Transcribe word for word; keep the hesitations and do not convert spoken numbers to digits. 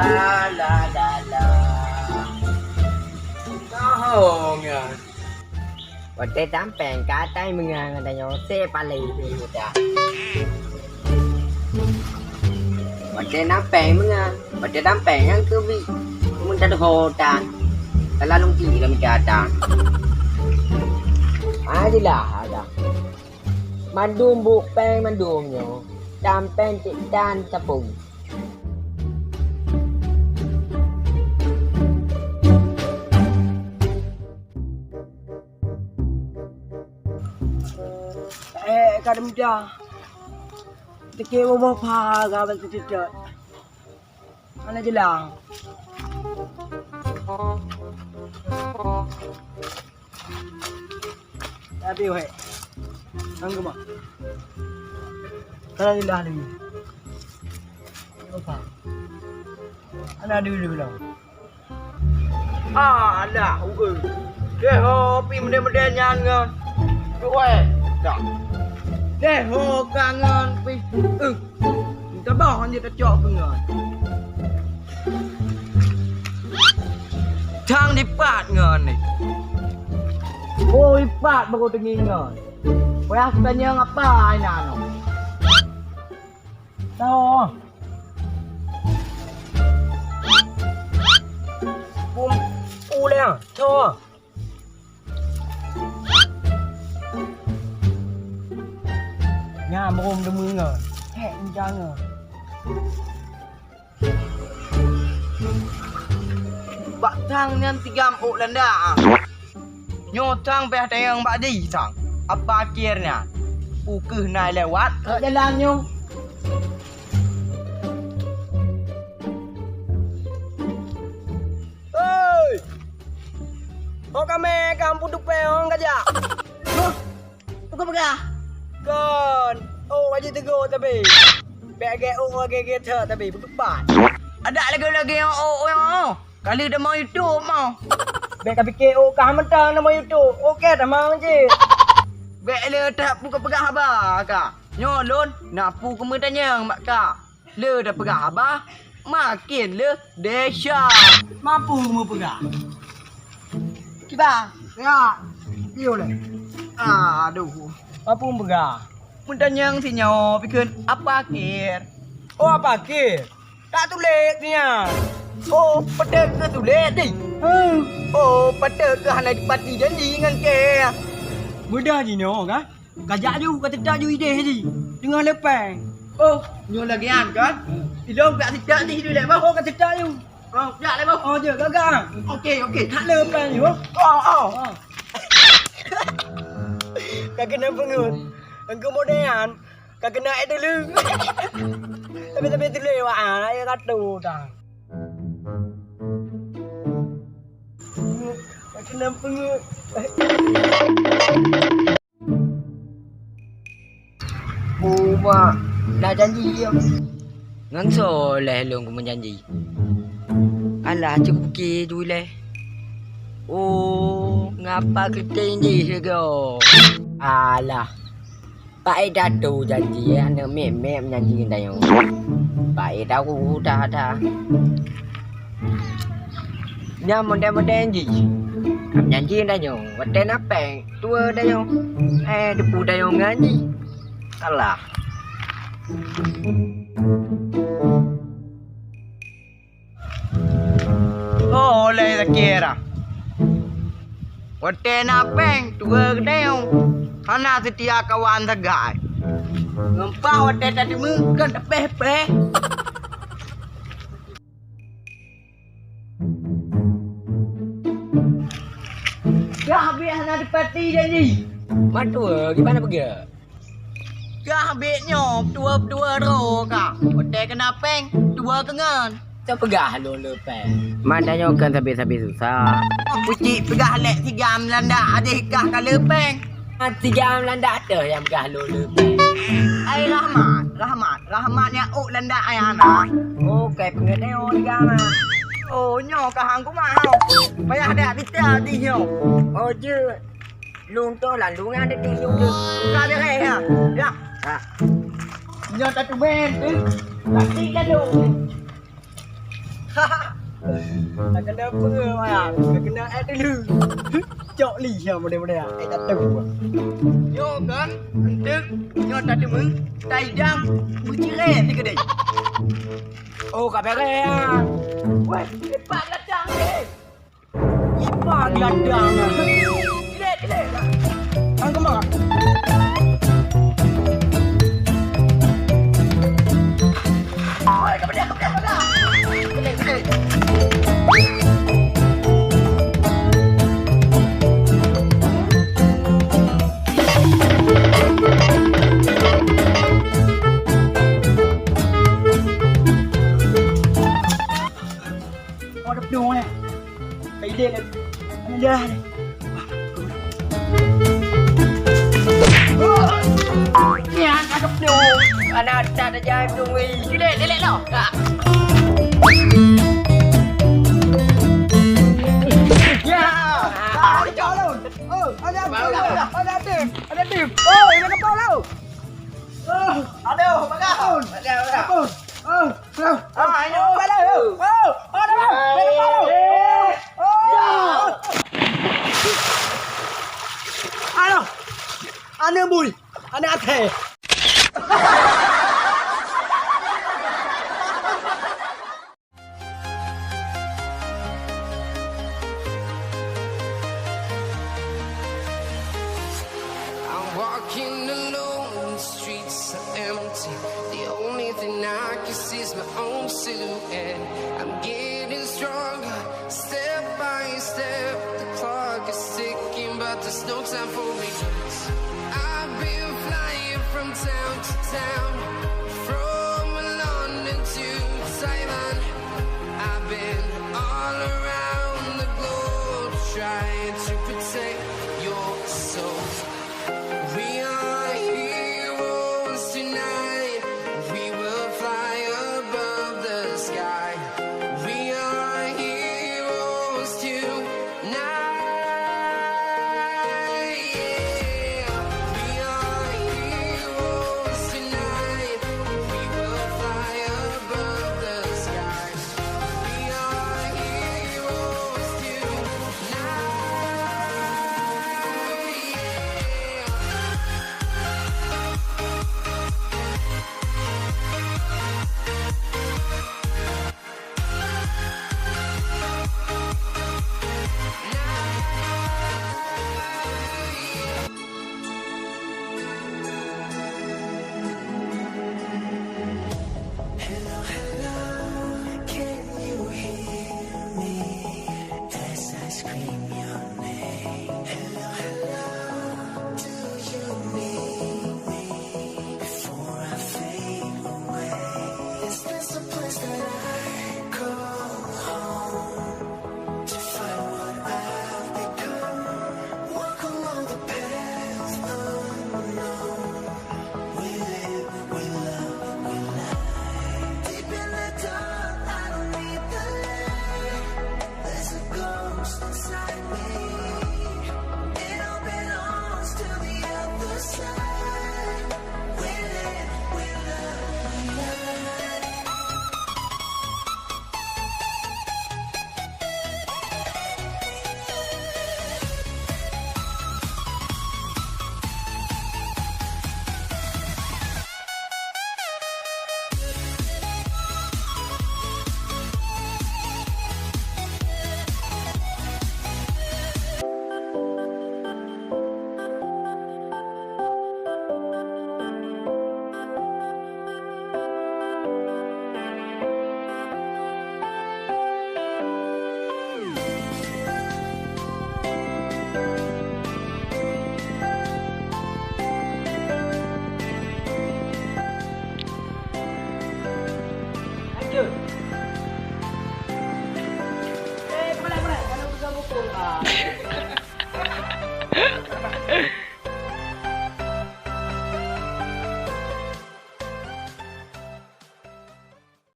La, la, la, la. Tahu nyan. Watèe tampéng ka tai meungan ngon tanyoe, se paleng muda. Watèe tampéng meungan, watèe tampéng nyang keubiet. Mun tadoho tan, talalu ki lam ija tan. Ayolah ada. Mandum buet péng mandum nyoe, tampéng cit tan tapong. Eh, ka muda. Teuke boh-boh pha ka ban seuteutôt. Hana jeulaih. Tapi weh. Nang keumah. Hana jeulaih lagi. Apa? Hana dulu lah. Ah, alah, ui. Deh ho pi meudeh-meudeh nyan ngon. Weh, dah. Deh ho ka ngon pi. Eh. Tabah han jeuet tacok keu ngon. Thang dipat ngon ni. Oh, ipat baru teungingat. Payah tanyong apa inan nyoe? Tao. Bum, uleng, tao. Nyan brom deungoe ngon. Hek, jangan. Bak thang nyan tigam ôk landa. Nyoe thang payah tanyong bak di thang. Apa akhé nyan? Peu kheueh na lewat rot jalan nyoe. Hei! Ho kamé ka ampun tupée ho kajak. Huh? Peue kapeugah? Kon, ôk aji teugok tapi. Bék gét ôk lagée-lagée that tapi, beutupat. Adak lagée-lagée ôk nyoe. Ka lheueh tamong YouTube moh. Bék kapike ôk kah mantong tamong YouTube. Ôk kah tamong cit. Bék le that peue kapeugah haba kah. Nyoe lôn na peue keumeutanyong bak kah. Le tapeugah haba, maken le desya. Ma peue meupeugah? Kiban? Ya, piôh lé. Aduh. Ma peue meupeugah? Meutanyong sinyoe pikheun apa akhé? Oh, apa akhé? Tak tuléh sinyan. Oh, patôt keu tuléh di. Hmm. Oh, patôt keu hana jipati janji ngon kèe. Mudah jinoe kan? Kajak ju, kateutap ju idéh jih. Teungoh leupeng. Oh, nyoe lagée nyan kan? Ilôn ka seutap jih dulée bah. Oh, kateutap ju. Oh, jak lé bah. Oh, je, gagah. Oke, oke. Hak leupeng ju. Oh, oh. Oh. Ka keuneuk peungeut. Engkau modern. Ka keuneuk ék dulu. Tapi, tapi tuléh wak, ah, ya katu dah. Ka keuneuk peungeut. Oh, mak, na janji dia. Ngon soe lé lôn kumeujanji? Alah, cukôp keu dulée. Oh, ngapa keuting jih lego? Alah, paét that tu janji, aneuk miet-miet meujanji ngon tanyoe. Paét that ku dah, dah. Nyan modern-modern jih. Meujanji ngon tanyoe, watée na péng, tuwoe tanyoe. Eh, teupeu tanyoe ngon jih. Alah. Oh, lé sakira. Watée na péng, tuwoe geutanyoe. Hana seutia kawan sagai. Geumpang watée tadeungoe kon teupéh-péh. Dah habéh hana teupati janji. Mantong, gimana peugah? Kah bék nyoe, tuwoe-tuwoe droe kah. Watée keuneuk péng, tuwoe keungon. Teupeugah lôn leupeng. Mata nyoe kan sabe-sabe susah. Pucik peugah lé tiga meulandak adeh kah ka leupeng. Tiga meulandak teuh nyang peugah lôn leupeng. Ai Rahmat, Rahmat, Rahmat nyang ôk landak ayah na. Oh, kai peungeut nyoe tiga na. Oh, nyoe kah hang kumat hau. Payah dak bita di nyoe. Oh, jeuet. Lôn toh lalu ngon até lôn tu. Ka beres ya. Ya. Ha. Nyoe tatumen tu. Pasti gadoh. Tak kena apa ya. Tak kena air dulu. Cok li ya, mudah-mudahan. Eh, tak tahu. Nyoe kan, enteuk, nyoe tatumen, taidang, beuciré sigadai. Oh, ka beres ya. Weh, cepat datang ni. Ipa gelandang. Gile, gile. Ang kemang. Oi, kemudian, kemudian, kemudian. Gile, gile. Oh, ada penuh ni. Pilih lagi. Ada dah ni. Ya, ada penuh. Anak tak ada jai penuh weh. Gila, lelek lah. Tak. Ya. Ah, ada calon. Oh, ada apa? Ada tim. Ada tim. Oh, ini kepala. Oh, aduh, bagus. Bagus, bagus. Oh. Ah, ini kepala. Oh, oh, dah. Ini kepala. Oh. Ya. Bui, aneuk akhé. I'm walking alone, the streets are empty. The only thing I can see is my own silhouette. I'm getting stronger, step by step. The clock is ticking, but there's no time for regrets. I've been flying from town to town, from London to Taiwan. I've been all around the globe trying